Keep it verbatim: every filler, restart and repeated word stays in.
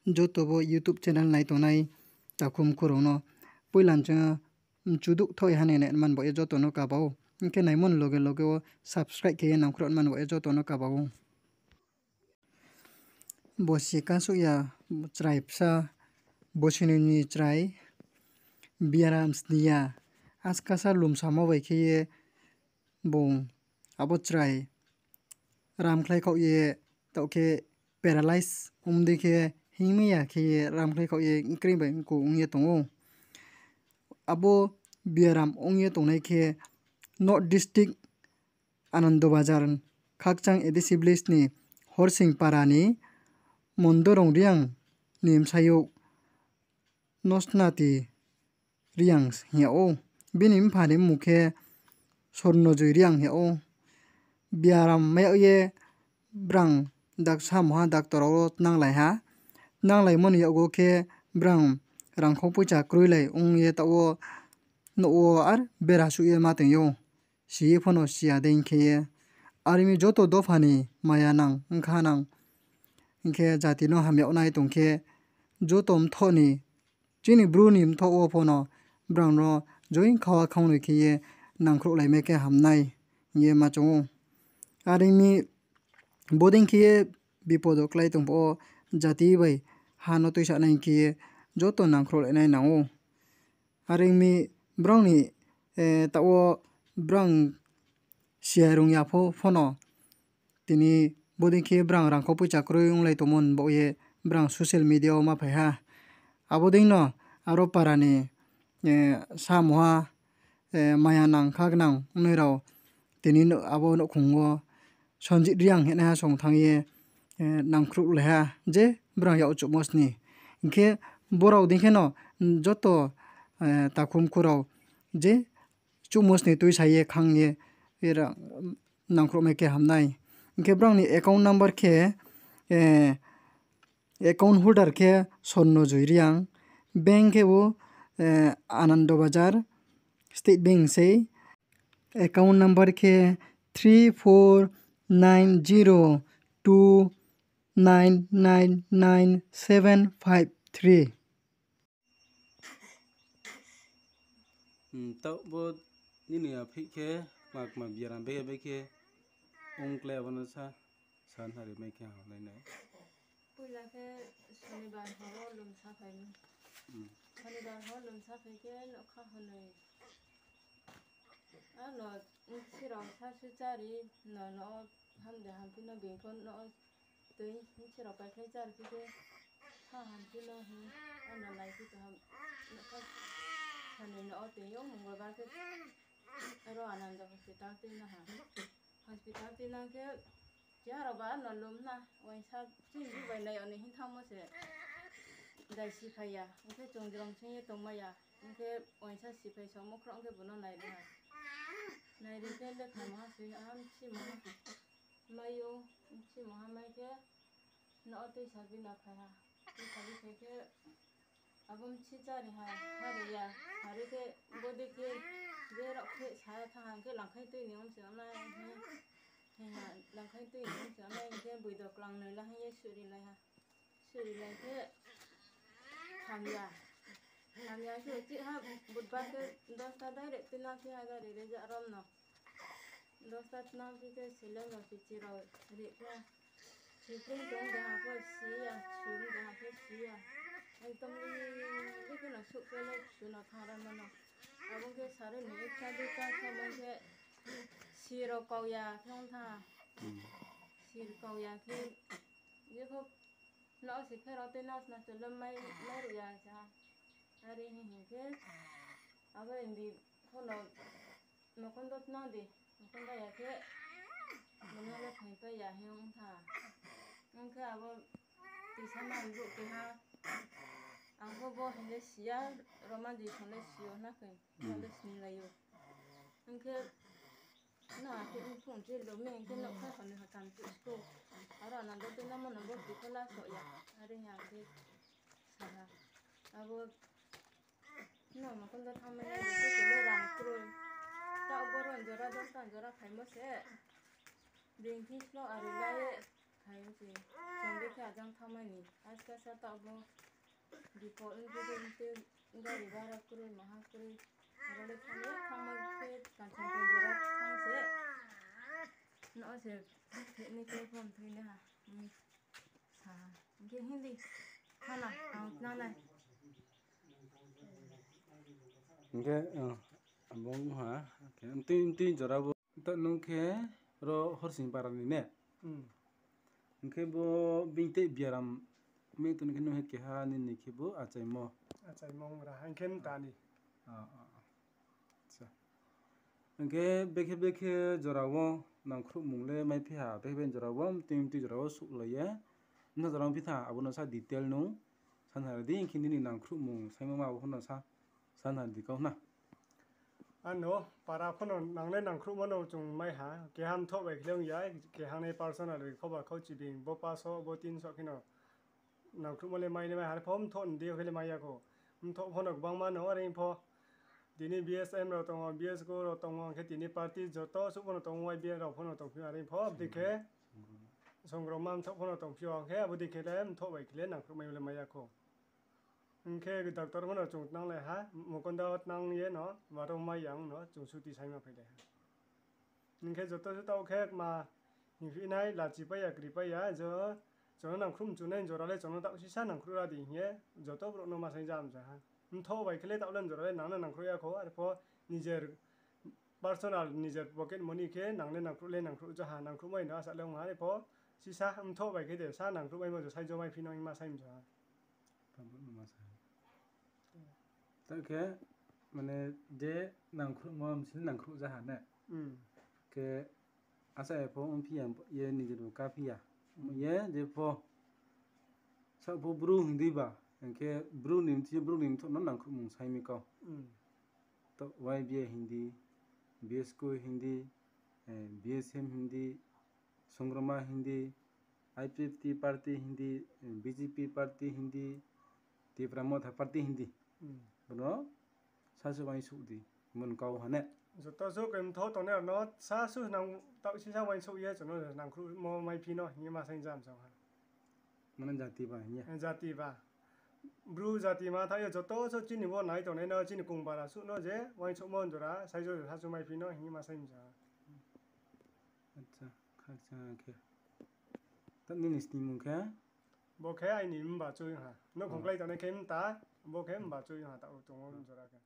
Joto bo YouTube channel nai tongnai takhu mkhu rao no poila chung mchuduh thaoh ye ha ni nai man baoh ye joto no kaba ou. Hing khe naimo ni loge loge wo subscribe khe ye nangkhruh man baoh ye joto no kaba ou. Bo si kasuh ya chrai bsa, bo sinoi ni chrai, biaram sni ya, askasa lumsamo bai khe ye bung abo chrai ramkhlai khaoh ye, taoh khe paralyze ong dei khe, hingmai ya khe ye ramkhlai khaoh ye nkri bai mku ong ye tong ou. Abo biaram ong ye tongnai khe North District Anando Bazar Khakchang A D C village ni Horsing Para ni Mondorong Reang ni bsayouh Nosnati Reang hing yag ou. Bini mpha ni mmung khe Sornojoi Reang hing yag ou. Biaram mai yag ye brang dak samoha doctor rao wo tnanglai ha. Tnanglaimo ni yakgu khe brang rangkho poicha kroilai ong ye taoh wo nouh wo ar bera suh ye ma tong ou. Si ye pho no si ya dei hing khe ye. Are mi joto dopha ni maya nang, bkha nang, hing khe jati no hamya nai tong khe, joto mthoh ni, chini Bru ni mthoh wo pho no brang no join khawa khaunoi khe ye nangkhruhlaimai khe ham nai hing ye ma choung ou. Are mi bodei khe ye bipod wo klái tong pho wo jati bai ha no tuisa nai khe ye joto nangkhruhlai nai nang ou. Are mi brao ni, taoh wo brang si ya rung ya pho pho no tini bodei khe brang rangkho poicha kroi onglai tongmo ni baoh ye brang social media wo ma phai ha. Abo dei no aro para ni, samoha, maya nang kha gnang ongnai rao tini abo nouhkhong wo Sonjit Reang hinaiha song thanng ye, nangkhruhlai ha je brang yak chuhmo sni. Hing khe brao dei khe no joto takhu mkhu rao je chuhmo sni tuisa ye khang ye nangkhruhmai khe ham nai. Hing khe brao ni account number khe, account holder khe Sornojoi Reang, bank khe bo, Anando Bazar, State Bank sei, account number khe three four nine zero two nine nine nine seven five three. Taoh bo nini aphih khe kma kma biaram bekhe bekhe ongklái abo no sa, sa na rimai khe ham nai nai. Poila khe Sonibar hor wo lumsa phai mi. Sonibar hor lumsa phai khe nougkha hwnoi. Ano bsi rao sa su chári no, no ham de hamphi no being pho no tui bsi rao paikhlai chári khe khe ha hamphi no hing ano naiphi tong ha. Nougkha sanoi no tui yo Mongolbar khe aro Anando hospital tui na ha. Hospital tui na khe keha rao ba no lum na, uaingsa chini bu bai nai oni hing thanngmo se dai siphai ya, hing khe chung jrom sing ye tongmai ya, hing khe uaingsa siphai saomo khrouh khe bo no nai ri ha. Nai ri khe lekha maha soi ha, bsi maha mai ou, bsi maha mai khe no tuisa bini phai ha. Tuisa bi phai khe abo bsi chári ha, ha ri ya, ha ri khe bodei khe je rao khe sa ya thanng ha, hing khe langkhaing tui ni ong se ongnai, hing ha, langkhaing tui ni ong se ongnai, hing khe boido klangnoi la hing ye suhrilai ha. Suhrilai khe hamya. Hamya khe chih ha, Budbar khe dosta direct tui na phi ha gari reja rom no. Dosta tnang phi khe seleng rao chichi rao ri khe. Sipring tong de ha pho si ya, sum de ha pho si ya. Ekdom li khe no suh khe le su no thanng ra mano. Abo khe sari ni ekta duita khe mo khe si rao kau ya khe ong tha. Si rao kau ya khe, je pho no si pherao tei no sna cholo mai, mai ri ya sa. Are hing hing khe, abo indi pho no mokondo tnang di, mokondo ya khe, bo no le phaingpai ya hing ong tha. Ong khe abo tisa man brouh keha, ang pho bo hing le si ya, Roman jisong le si yo na khe, bo le sinilai ou. Ong khe, no akhe ong phung je lo mi hing khe nouhkha honi hotham chuh skou. Aro Anando tui namo no bo tui pho la soh ya. Are hing ang khe sa ha. Abo no mokondo thanngmai ya, je khe le rang kroi. Taoh boro jora dosta jora phaimo se. Being thing slo ari la ye. Hai se, chung de khe ajang thanngmai ni. Aska sa taoh bo bipot wngkhe de, tei gari bara kroi, maha kroi. Aro le thanng ye, thanngmai khe Kanchanpur jora thanng se. No se, ni khe phone thui nai ha. Sa ha. Hing khe Hindi. Khana, ang tnang nai. Hing khe, abo ha. Mtui, mtui jora bo. Taoh nung khe ro Horsing para ni ne? Hmm. Hing khe bo bini tei biaram mi tong khe nung khe keha nini khe bo achaimo. Achaimo ra, hing khe mta ni. Ah, ah, ah. Acha. Hing khe bekhe bekhe jora wo nangkhruhmung le maiphi ha, bekhe bekhe jora wo, mtui mtui jora wo suhlai ye. Nung jora wo phi tha, abo no sa detail nung sanha ri di, hing khe nini nangkhruhmung saimo ma abo pho no sa, sanha ri di kau na. Ano, para pho no nang le nangkhruhmo no chung mai ha, keha mthoh bai khe le ong ya, keha ni personal ri kho ba khau chibing, bo paso, bo tinso khe no nangkhruhmo le mai le mai ha, are pho mthoh ni deing yo khe le mai ya kho. Mthoh pho no gbangma no, are pho tini B S M rao tong ou, B S K rao tong ou, hing khe tini party joto suh pho no tong ou, Y B A rao pho no tongphi ou, are pho abo dei khe songrongma mthoh pho no tongphi ou, hing khe abo dei khe le mthoh bai khe le nangkhruhmai le mai ya kho. Hing khe doctor pho no chung tnang le ha, mokonda wo tnang ye no, maro mai ya ong no, chung suti saima phai le ha. Hing khe joto se taoh khe ma hingphi nai, lachi pai ya, kri pai ya, je chung no nangkhruh mchu nai jora le chung no taoh sisa nangkhruh ra di hing ye, joto brouh no ma saing ja mchu ha. Mthoh bai khe le taoh le jora le nang no nangkhruh ya kho, are pho nijer personal, nijer pocket money khe nang le nangkhruh le nangkhruh ja ha, nangkhruh mai no asa le ong ha, are pho sisa mthoh bai khe de sa nangkhruh maimo je sai jo maiphi no hing ma sai mchu ha. Taoh khe, mane, je nangkhruhmo msing nangkhruh ja ha ne? Khe, asa ye pho ongphi ya, ye nijer bo kaphi ya. Ye je pho, saoh pho bru hing di ba, hing khe bru ni mthi, bru ni mthoh no nangkhruhmung sai mi kau. Taoh Y B A hing di, B S K hing di, B S M hing di, Songrongma hing di, I P F T party hing di, B J P party hing di, Tipra Motha party hing di. Bono sasu uaingsouh di, mon kau ha ne. Joto suh khe mthoh tongnai rao no sasu nang taoh sisa uaingsouh ye chung no nangkhruhmo maiphi no hing ye ma saing ja mchu ha. Mane jati ba hing ye. Jati ba. Bru jati ma thaoh ye joto suh chini bo nai tongnai no, chini kong bara suh no je uaingsouhmo jora, sai jo sasu maiphi no hing ye ma sai mchu ha. Acha, khakchang khe. Taoh nini snimung khe? Bo khe aini mba chui ha. Nouhkhong klái tongnai khe mta, bo khe mba chui ha, taoh tong ou jora khe.